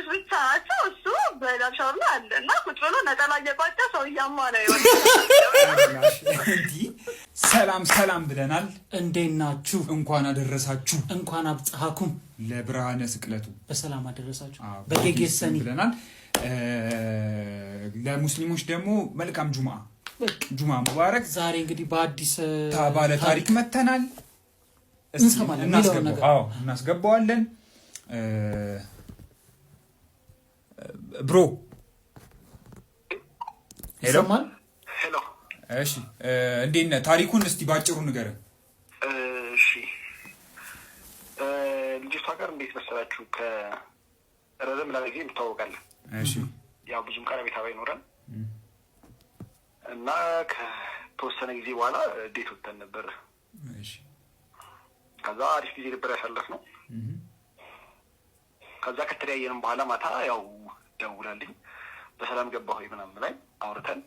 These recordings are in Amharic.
ብቻ ናቸው። እሱ በዳር ሻወር ላይ አለ እና ቁጭ ብሎ ነጠላ እየቋጨ ሰው እያማ ነው። እንዲህ ሰላም ሰላም ብለናል። እንዴት ናችሁ? እንኳን አደረሳችሁ። እንኳን አብጽሐኩም። ለብርሃነ ስቅለቱ። በሰላም አደረሳችሁ። አዎ፣ በጌጌሰኒ ብለናል። ለሙስሊሞች ደግሞ መልካም ጁምአ፣ ጁምአ ሙባረክ። ዛሬ እንግዲህ በአዲስ ባለ ታሪክ መተናል። እስቲ እንሰማለን የሚለውን እናስገባው። ነገር። አዎ፣ እናስገባዋለን። Bro፣ hello። ይሰማል? Hello። እሺ፣ እንዴት ነህ? ታሪኩን እስቲ ባጭሩ ንገረን። እሺ፣ ልጅቷ ጋር እንዴት መሰላችሁ? ከረዘም ላለ ጊዜ እንተዋወቃለን። ያው ብዙም ቀረቤታ ባይኖረን እና ከተወሰነ ጊዜ በኋላ date ወጥተን ነበር። ከዛ አሪፍ ጊዜ ነበር ያሳለፍነው። ከዛ ከተለያየንም በኋላ ማታ ያው ደውላልኝ በሰላም ገባህ ወይ ምናምን ላይ አውርተን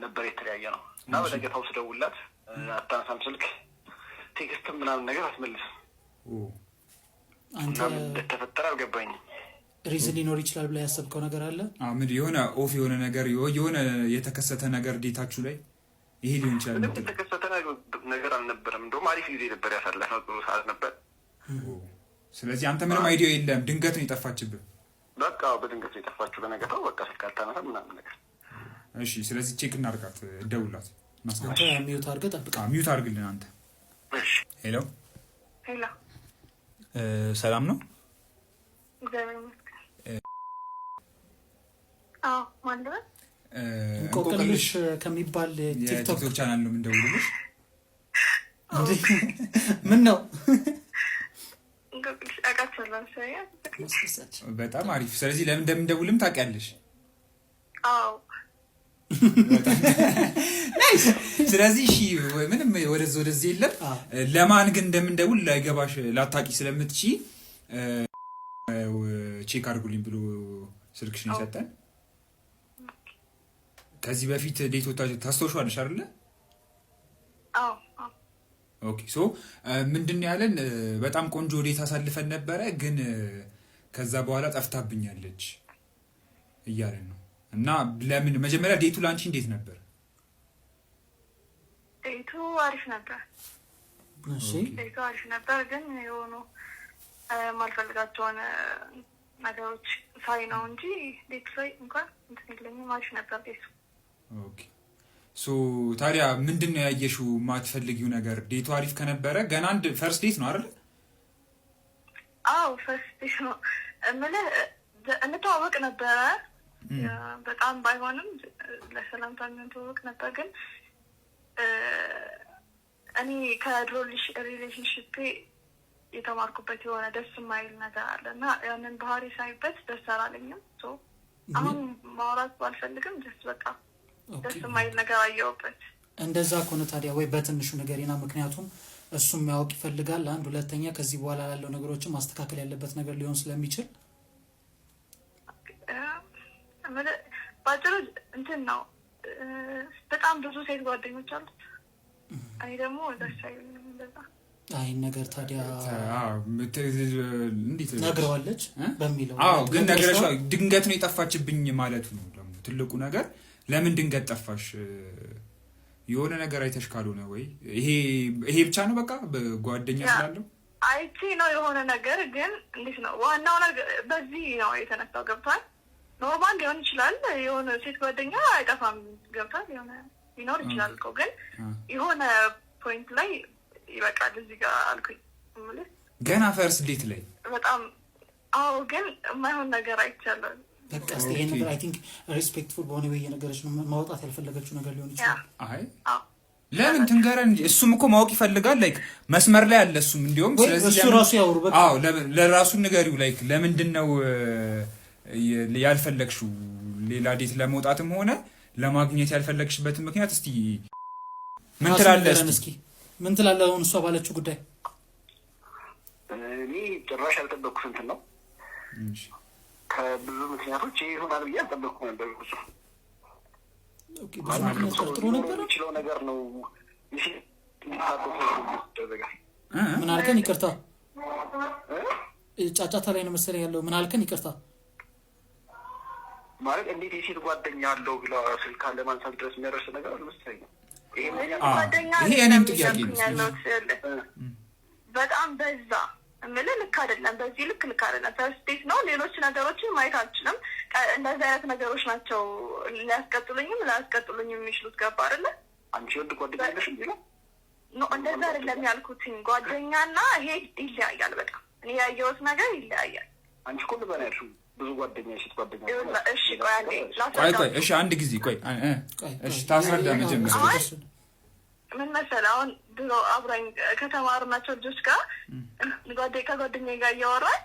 ነበር የተለያየ ነው። እና በነገታው ስደውልላት አታነሳም ስልክ፣ text ም ምናምን ነገር አትመልስም። አንተ እና ምን እንደተፈጠረ አልገባኝም። Reason ሊኖር ይችላል ብለህ ያሰብከው ነገር አለ? አዎ፣ ምን የሆነ off የሆነ ነገር፣ የሆነ የተከሰተ ነገር date ኣችሁ ላይ ይሄ ሊሆን ይችላል ምንም የምትለው? የተከሰተ ነገር አልነበረም። እንደውም አሪፍ ጊዜ ነበር ያሳለፍነው። ጥሩ ሰዓት ነበር። ስለዚህ አንተ ምንም idea የለም፣ ድንገት ነው የጠፋችብህ። በቃ በድንገት ነው የጠፋችው። በነገታው በቃ ስልክ አታነሳም ምናምን ነገር። እሺ፣ ስለዚህ check እናርጋት፣ ደውላት፣ እናስገባ። አንተ mute አድርገህ ጠብቃ። Mute አድርግልን አንተ። እሺ። Hello። Hello። ሰላም ነው? እግዚአብሔር ይመስገን። አዎ፣ ማን ልበል? እንቆቅልሽ ከሚባል ቲክቶክ የቲክቶክ ቻናል ነው የምንደውልልሽ። ምን ነው? እንቆቅልሽ አውቃቸዋለሁ መሰለኝ። ማስደሳች። በጣም አሪፍ። ስለዚህ ለምን እንደምንደውልም ታውቂያለሽ። አዎ። Nice። ስለዚህ እሺ፣ ምንም ወደዚህ ወደዚህ የለም። ለማን ግን እንደምንደውል ላይገባሽ ላታቂ ስለምትቺ check አድርጉልኝ ብሎ ስልክሽን የሰጠን። ከዚህ በፊት date ወጣችሁ ታስታውሻለሽ አይደለ? አዎ። Okay፣ so ምንድን ነው ያለን? በጣም ቆንጆ date አሳልፈን ነበረ፣ ግን ከዛ በኋላ ጠፍታብኛለች እያለን ነው። እና ለምን መጀመሪያ date ኡ ለአንቺ እንዴት ነበር? Date ኡ አሪፍ ነበር። Date ኡ አሪፍ ነበር፣ ግን የሆኑ የማልፈልጋቸውን ነገሮች ሳይ ነው እንጂ date ኡ ላይ እንኳን እንትን የለኝም። አሪፍ ነበር date ኡ። Okay፣ so ታዲያ ምንድን ነው ያየሽው የማትፈልጊው ነገር? Date ኡ አሪፍ ከነበረ ገና አንድ first date ነው አይደል? አዎ፣ first date ነው እምልህ። እንተዋወቅ ነበረ፣ በጣም ባይሆንም ለሰላምታ እንተዋወቅ ነበር። ግን እኔ ከድሮ relationship ኤ የተማርኩበት የሆነ ደስ የማይል ነገር አለ እና ያንን ባህሪ ሳይበት ደስ አላለኝም። So አሁን ማውራት ባልፈልግም ደስ በቃ ደስ የማይል ነገር አየሁበት። እንደዛ ከሆነ ታዲያ ወይ በትንሹ ንገሪና፣ ምክንያቱም እሱም ማወቅ ይፈልጋል። አንድ ሁለተኛ ከዚህ በኋላ ላለው ነገሮችን ማስተካከል ያለበት ነገር ሊሆን ስለሚችል። እምልህ ባጭሩ እንትን ነው፣ በጣም ብዙ ሴት ጓደኞች አሉት። እኔ ደግሞ ደስ አይለኝም እንደዛ። አይን ነገር ታዲያ አዎ፣ እንዴት ነግረዋለች እ? በሚለው አዎ፣ ግን ነግረሽዋል? ነግረሽዋል። ድንገት ነው የጠፋችብኝ ማለቱ ነው ደግሞ ትልቁ ነገር። ለምን ድንገት ጠፋሽ? የሆነ ነገር አይተሽ ካልሆነ ወይ ይሄ ብቻ ነው በቃ በጓደኛ ስላለው? አይቼ ነው የሆነ ነገር፣ ግን እንዴት ነው፣ ዋናው ነገር በዚህ ነው የተነሳው። ገብቷል። Normal ሊሆን ይችላል፣ የሆነ ሴት ጓደኛ አይጠፋም። ገብቷል። የሆነ ሊኖር ይችላል እኮ፣ ግን የሆነ point ላይ ይበቃል እዚህ ጋር አልኩኝ። የምልህ ገና first date ላይ? በጣም አዎ፣ ግን የማይሆን ነገር አይቻለሁ። በቃ እስኪ ይሄን ነገር I think respectful በሆነ ወይ እየነገረች ነው፣ ማውጣት ያልፈለገችው ነገር ሊሆን ይችላል። አይ፣ አዎ። ለምን ትንገረን እንጂ፣ እሱም እኮ ማወቅ ይፈልጋል። Like መስመር ላይ አለ እሱም እንዲሁም ወይ ስለዚህ እሱ ራሱ ያውሩ በቃ። አዎ፣ ለራሱ ንገሪው። Like ለምንድን ነው ያልፈለግሽው ሌላ date ለመውጣትም ሆነ ለማግኘት ያልፈለግሽበትን ምክንያት እስቲ ምን ራሱ ትላለህ? ንገረን። እስቲ። እስኪ ምን ትላለህ አሁን እሷ ባለችው ጉዳይ? እኔ ጭራሽ ያልጠበቅኩት እንትን ነው። ከብዙ ምክንያቶች ይሄ ይሆናል ብዬ አልጠበቅኩም ነበር። ብዙ Okay፣ ብዙ ምክንያት ጠርጥሮ ነበረ። የሚችለው ነገር ነው ይደረጋል። እ? ምን አልከን? ይቅርታ። እ? ጫጫታ ላይ ነው መሰለኝ ያለው። ምን አልከን? ይቅርታ። ማለት እንዴት የሴት ጓደኛ አለው ብላ ስልክ ለማንሳት ድረስ የሚያደርስ ነገር አልመሰለኝም። ይሄ ጓደኛ ይሄ የእኔም ጥያቄ ነው። ያለሁት በጣም በዛ እምልህ ልክ አይደለም። በዚህ ልክ ልክ አይደለም። First date ነው። ሌሎች ነገሮችን ማየት አልችልም። እንደዚህ አይነት ነገሮች ናቸው ሊያስቀጥሉኝም ላያስቀጥሉኝም የሚችሉት። ገባ አይደለ? አንቺ ወንድ ጓደኛ የለሽም ሌላ? No፣ እንደዛ አይደለም ያልኩትኝ። ጓደኛና ይሄ ይለያያል። በጣም እኔ ያየሁት ነገር ይለያያል። አንቺ እኮ ልበና ያልሽው ብዙ ጓደኛ የሴት ጓደኛ። እሺ ቆይ አንዴ። ቆይ ቆይ፣ እሺ አንድ ጊዜ ቆይ። እሺ ታስረዳ መጀመሪያ። ምን መሰለህ፣ አሁን ድሮ አብራኝ ከተማርናቸው ልጆች ጋር ከጓደኛዬ ጋር እያወራን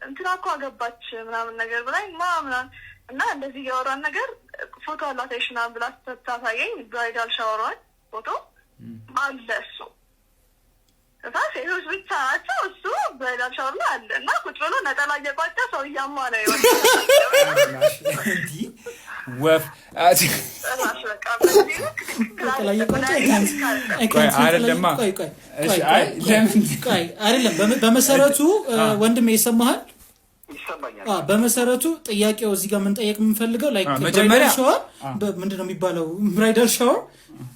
እንትና እኮ አገባች ምናምን ነገር ብላኝ ማ ምናምን እና እንደዚህ እያወራን ነገር ፎቶ አላሳይሽ ምናምን ብላ ስታሳየኝ bridal shower ዋን ፎቶ አለ እሱ። እዛ ሴቶች ብቻ ናቸው። እሱ bridal shower ላይ አለ እና ቁጭ ብሎ ነጠላ እየቋጨ ሰው እያማ ነው። እንዲህ ወፍ ጭራሽ በቃ በዚህ ልክ ቆይ አይደለማ። እሺ አይ ለምን ቆይ አይደለም። በመሰረቱ ወንድሜ ይሰማሃል? ይሰማኛል። በመሰረቱ ጥያቄው እዚህ ጋር የምንጠየቅ የምንፈልገው like መጀመሪያ bridal shower ምንድን ነው የሚባለው? Bridal shower፣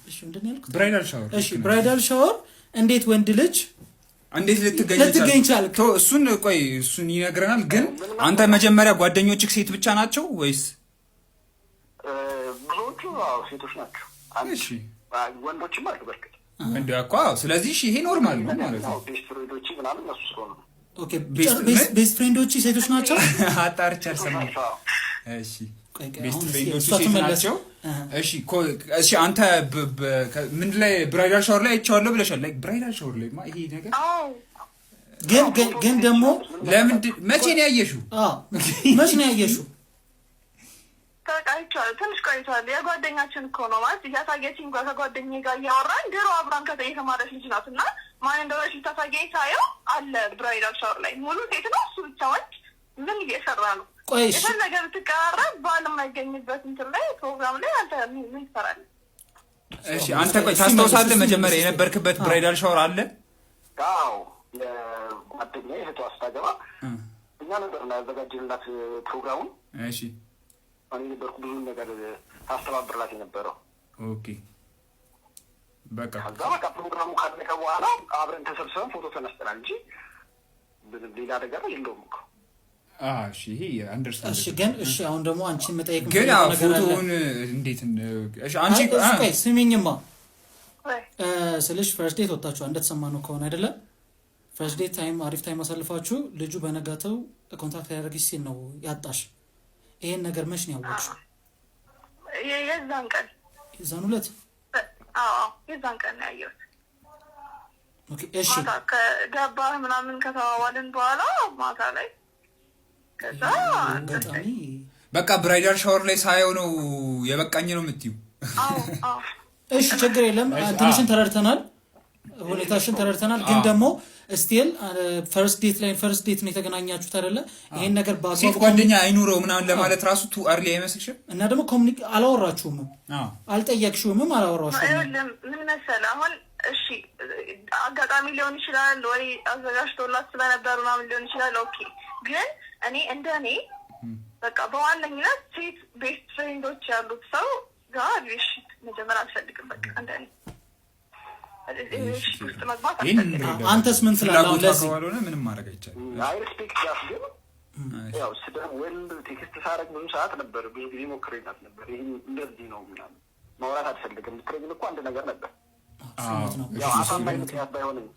እሺ፣ ምንድን ነው ያልኩት? Bridal shower። እሺ፣ bridal shower እንዴት ወንድ ልጅ እንዴት ልትገኝ ልትገኝ ቻልክ? ተው፣ እሱን ቆይ እሱን ይነግረናል። ግን አንተ መጀመሪያ ጓደኞችህ ሴት ብቻ ናቸው ወይስ? ብዙዎቹ አዎ ሴቶች ናቸው። እሺ ወንዶችም አሉ በርግጥ። እንደ እኮ አዎ። ስለዚህ እሺ ይሄ normal ነው ማለት ነው። Best friend ኦች ምናምን እነሱ ስለሆኑ ነው። Okay፣ best friend ኦች ሴቶች ናቸው። አጣርቼ አልሰማሁም። እሺ ቆይ ቆይ፣ Best አሁን እስኪ friend ኦቹ እሷ ሴት ትመለስ። ናቸው። እሺ እሺ አንተ ምን ላይ bridal shower ላይ አይቼዋለሁ ብለሻል። Like bridal shower ላይ ማ ይሄ ነገር አዎ። ግን ደግሞ ለምንድን መቼ ነው ያየሽው? አዎ፣ መች ነው ያየሽው? በቃ አይቼዋለሁ። ትንሽ ቆይቷል። የጓደኛችን እኮ ነው ማለት እያሳየችኝ ከጓደኛዬ ጋር እያወራን ድሮ አብራን የተማረች ልጅ ናት እና ማን እንደሆነች ልታሳየኝ ሳየው አለ bridal shower ላይ ሙሉ ሴት ነው፣ እሱ ብቻ ወንድ። ምን እየሰራ ነው? ቆይ እሺ፣ የፈለገ ብትቀራረብ ባል የማይገኝበት እንትን ላይ ፕሮግራም ላይ አንተ ምን ትሰራለህ? እሺ አንተ ቆይ ታስታውሳለህ? መጀመሪያ የነበርክበት bridal shower አለ? አዎ፣ የጓደኛዬ እህቷ ስታገባ እኛ ነበር እና ያዘጋጀንላት ፕሮግራሙን። እኔ ነበርኩ ብዙ ነገር ታስተባብርላት የነበረው። Okay በቃ። ከዛ በቃ ፕሮግራሙ ካለቀ በኋላ አብረን ተሰብስበን ፎቶ ተነስተናል እንጂ ምንም ሌላ ነገር የለውም እኮ። እሺ ይሄ understand። እሺ ግን እሺ አሁን ደግሞ አንቺን መጠየቅ ግን የምፈልገው ነገር አለ። ፎቶውን እንዴት እሺ አንቺ አይ፣ እሱ ቆይ ስሚኝማ። ወይ። ስልሽ first date ወጣችሁ እንደተሰማ ነው ከሆነ አይደለም? First date time አሪፍ time አሳልፋችሁ ልጁ በነጋተው contact ያደረግሽ ሲል ነው ያጣሽ። ይሄን ነገር መች ነው ያወቅሽው? የዛን ቀን። የዛን ሁለት? አዎ፣ የዛን ቀን ነው ያየሁት። Okay እሺ። ማታ ከገባህ ምናምን ከተባባልን በኋላ ማታ ላይ ከዛ አጋጣሚ በቃ bridal shower ላይ ሳየው ነው የበቃኝ ነው የምትዩ? አዎ። እሺ ችግር የለም። እሺ፣ እንትንሽን ተረድተናል፣ ሁኔታሽን ተረድተናል። ግን ደግሞ still first date ላይ first date ነው የተገናኛችሁት አይደለ? ይሄን ነገር ሴት በአግባቡ ጓደኛ አይኑረው ምናምን ለማለት ራሱ too early አይመስልሽም? እና ደግሞ አላወራችሁምም፣ አልጠየቅሽውምም፣ አላወራሽውም። ይኸውልህ ምን መሰለህ፣ አሁን እሺ አጋጣሚ ሊሆን ይችላል ወይ አዘጋጅቶላት ስለነበር ምናምን ሊሆን ይችላል። Okay ግን እኔ እንደ እኔ በቃ በዋነኝነት ሴት best friend ኦች ያሉት ሰው ጋር relationship መጀመር አልፈልግም። በቃ እንደ እኔ relationship ውስጥ መግባት ይህን አልፈልግም። እንረዳለን። አንተስ ምን ትላለህ አሁን ፍላጎቷ ለዚህ? ካልሆነ ምንም ማድረግ አይቻልም። I respect that፣ ግን ያው ስደውል text ሳረግ ብዙ ሰዓት ነበር፣ ብዙ ጊዜ ሞክሬላት ነበር። ይህ እንደዚህ ነው ምናምን ማውራት አልፈልግም ብትለኝ እኮ አንድ ነገር ነበር። እውነት ነው። ያው አሳማኝ ምክንያት ባይሆንም።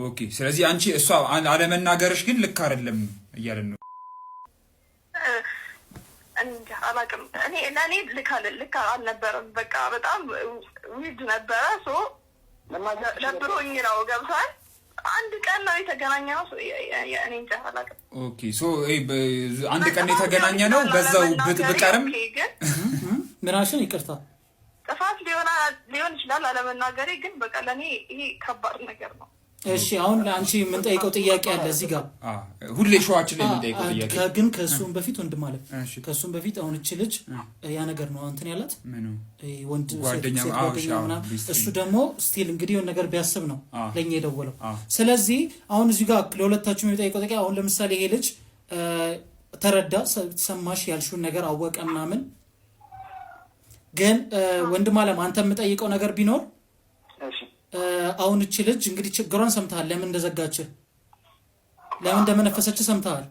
Okay ስለዚህ አንቺ እሷ አለመናገርሽ ግን ልክ አይደለም እያለን ነው። እንጃ አላውቅም። እኔ ለእኔ ልክ አልነበረም። በቃ በጣም weird ነበረ። So መናገር ደብሮኝ ነው፣ ገብቷል። አንድ ቀን ነው የተገናኘነው። እኔ እንጃ አላውቅም። Okay so አንድ ቀን የተገናኘ ነው በዛው ብቀርም Okay፣ ግን ምናሽን ይቅርታ። ጥፋት ሊሆን ይችላል አለመናገሬ፣ ግን በቃ ለእኔ ይሄ ከባድ ነገር ነው። እሺ፣ አሁን ለአንቺ የምንጠይቀው ጥያቄ አለ እዚህ ጋር። ሁሌ show ኣችን ላይ የምንጠይቀው ጥያቄ። ግን ከእሱም በፊት ወንድም አለ፣ ከእሱም በፊት አሁን እቺ ልጅ ያ ነገር ነው እንትን ያላት ወንድ ሴት ጓደኛ ምናምን፣ እሱ ደግሞ still እንግዲህ የሆነ ነገር ቢያስብ ነው ለእኛ የደወለው። ስለዚህ አሁን እዚህ ጋር ለሁለታችሁም የሚጠይቀው ጥያቄ፣ አሁን ለምሳሌ ይሄ ልጅ ተረዳ፣ ሰማሽ፣ ያልሽውን ነገር አወቀ ምናምን፣ ግን ወንድም አለም አንተ የምጠይቀው ነገር ቢኖር አሁን እቺ ልጅ እንግዲህ ችግሯን ሰምተሃል፣ ለምን እንደዘጋች ለምን እንደመነፈሰች ሰምተሃል።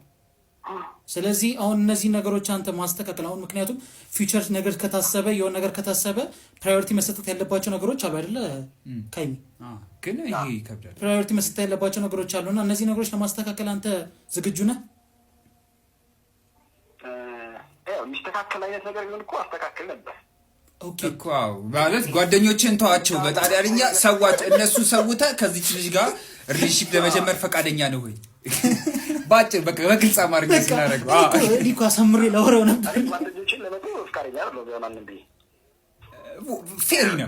ስለዚህ አሁን እነዚህ ነገሮች አንተ ማስተካከል፣ አሁን ምክንያቱም future ነገር ከታሰበ፣ የሆነ ነገር ከታሰበ priority መሰጠት ያለባቸው ነገሮች አሉ አይደለ? ካይሚ ግን ይሄ ይከብዳል። Priority መሰጠት ያለባቸው ነገሮች አሉ እና እነዚህ ነገሮች ለማስተካከል አንተ ዝግጁ ነህ? የሚስተካከል አይነት ነገር ቢሆን እኮ አስተካክል ነበር። እኮ ማለት ጓደኞችን ተዋቸው፣ በጣሊያንኛ ሰዋች እነሱ ሰውተህ ከዚች ልጅ ጋር relationship ለመጀመር ፈቃደኛ ነው ወይ? በአጭር በግልጽ አማርኛ ስናደርገው። እኔ እኮ አሳምሬ ላወራው ነበር። ጓደኞችን ለመተው ፈቃደኛ አይደለሁም ማንም ብዬ። Fair ነው፣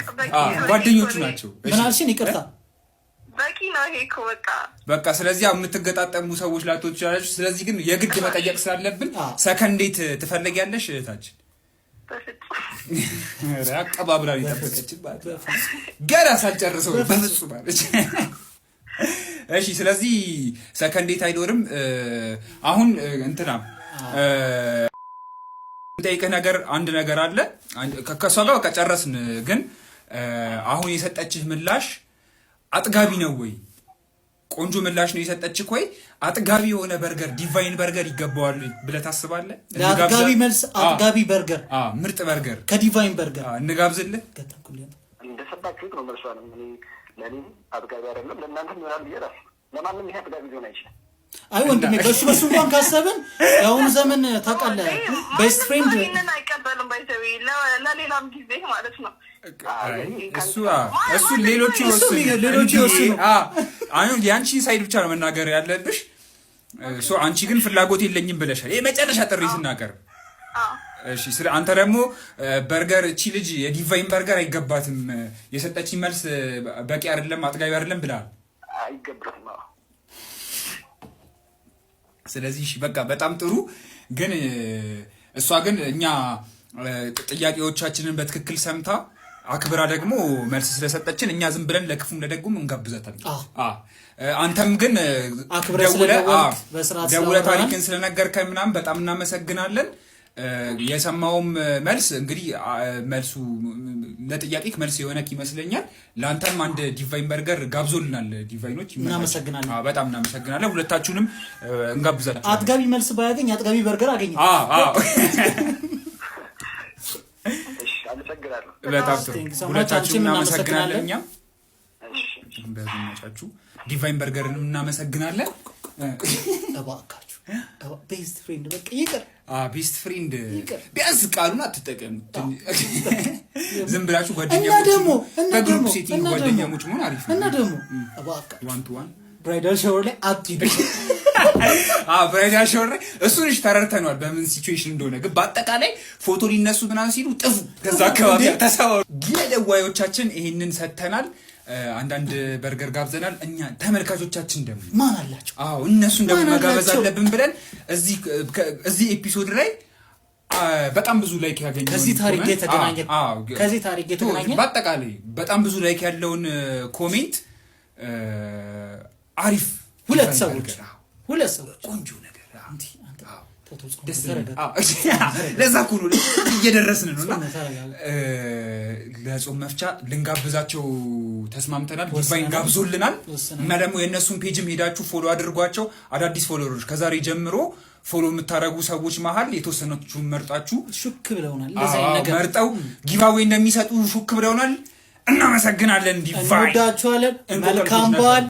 ጓደኞቹ ናቸው። ምን አልሽን? ይቅርታ። በቂ ነው ይሄ እኮ በቃ። በቃ ስለዚህ የምትገጣጠሙ ሰዎች ላትሆኑ ትችላላችሁ። ስለዚህ ግን የግድ መጠየቅ ስላለብን second date ትፈልጊያለሽ እህታችን? አቀባብላ የጠበቀችን ገና ሳልጨርሰው በፍጹም አለች። እሺ፣ ስለዚህ second date አይኖርም። አሁን እንትና ጠይቅህ ነገር አንድ ነገር አለ። ከእሷ ጋር በቃ ጨረስን። ግን አሁን የሰጠችህ ምላሽ አጥጋቢ ነው ወይ? ቆንጆ ምላሽ ነው የሰጠችህ ወይ? አጥጋቢ የሆነ በርገር፣ ዲቫይን በርገር ይገባዋል ብለህ ታስባለህ? ለአጥጋቢ መልስ አጥጋቢ በርገር፣ ምርጥ በርገር ከዲቫይን በርገር እንጋብዝልህ። እንደሰባችሁት ነው መልሷንም። ለእኔ አጥጋቢ አይደለም፣ ለእናንተም ይሆናል ብዬ እራሱ ለማንም ይሄ አጥጋቢ ሊሆን አይችልም። አይ ወንድሜ፣ በሱ እንኳን ካሰብን የአሁኑ ዘመን ታውቃለህ፣ best friend ይህንን አይቀበልም። By the way ለሌላም ጊዜ ማለት ነው። እሱ ሌሎቹ ሌሎቹ ይወስኑ። የአንቺን side ብቻ ነው መናገር ያለብሽ። አንቺ ግን ፍላጎት የለኝም ብለሻል። የመጨረሻ ጥሪ ስናቀርብ እሺ። ስለ አንተ ደግሞ በርገር እቺ ልጅ የዲቫይን በርገር አይገባትም፣ የሰጠችኝ መልስ በቂ አይደለም፣ አጥጋቢ አይደለም ብለሃል። አይገባትም። ስለዚህ እሺ በቃ በጣም ጥሩ። ግን እሷ ግን እኛ ጥያቄዎቻችንን በትክክል ሰምታ አክብራ ደግሞ መልስ ስለሰጠችን እኛ ዝም ብለን ለክፉም ለደጉም እንጋብዛታለን። አንተም ግን ደውለህ ታሪክን ስለነገርከን ምናምን በጣም እናመሰግናለን። የሰማውም መልስ እንግዲህ መልሱ ለጥያቄ መልስ የሆነክ ይመስለኛል። ለአንተም አንድ ዲቫይን በርገር ጋብዞልናል። ዲቫይኖች እናመሰግናለን፣ በጣም እናመሰግናለን። ሁለታችሁንም እንጋብዛለን። አጥጋቢ መልስ ባያገኝ አጥጋቢ በርገር አገኘ። በጣም ጥሩ። ሁለታችሁም እናመሰግናለን። እኛም በመጫችሁ ዲቫይን በርገርንም እናመሰግናለን። እባካችሁ best friend በቃ ይቅር። Best friend ቢያንስ ቃሉን አትጠቀሙ። ዝም ብላችሁ ጓደኛሞች ደግሞ በ group setting ጓደኛሞች መሆን አሪፍ ነው። እና ደግሞ እባካችሁ One to one Bridal shower ላይ አትሂዱ። Bridal shower ላይ እሱን እሺ ተረድተነዋል በምን situation እንደሆነ። ግን በአጠቃላይ ፎቶ ሊነሱ ምናምን ሲሉ ጥፉ፣ ከዛ አካባቢ ተሰባሩ። ለደዋዮቻችን ይሄንን ሰጥተናል። አንዳንድ በርገር ጋብዘናል። እኛ ተመልካቾቻችን ደግሞ ማን አላቸው? አዎ እነሱን ደግሞ መጋበዝ አለብን ብለን እዚህ episode ላይ በጣም ብዙ like ያገኘውን ከዚህ ታሪክ የተገናኘ ከዚህ ታሪክ የተገናኘ በአጠቃላይ በጣም ብዙ like ያለውን comment አሪፍ ሁለት ሰዎች ቆንጆ ነገር ለዛ እኮ ነው እየደረስን ነው። እና ለጾም መፍቻ ልንጋብዛቸው ተስማምተናል። ዲቫይን ጋብዞልናል። እና ደግሞ የእነሱን page ም ሄዳችሁ follow አድርጓቸው። አዳዲስ follower ኦች ከዛሬ ጀምሮ follow የምታደርጉ ሰዎች መሀል የተወሰናችሁን መርጣችሁ ሹክ ብለውናል። መርጠው giveaway እንደሚሰጡ ሹክ ብለውናል። እናመሰግናለን። ዲቫይን እንወዳችኋለን። መልካም በዓል።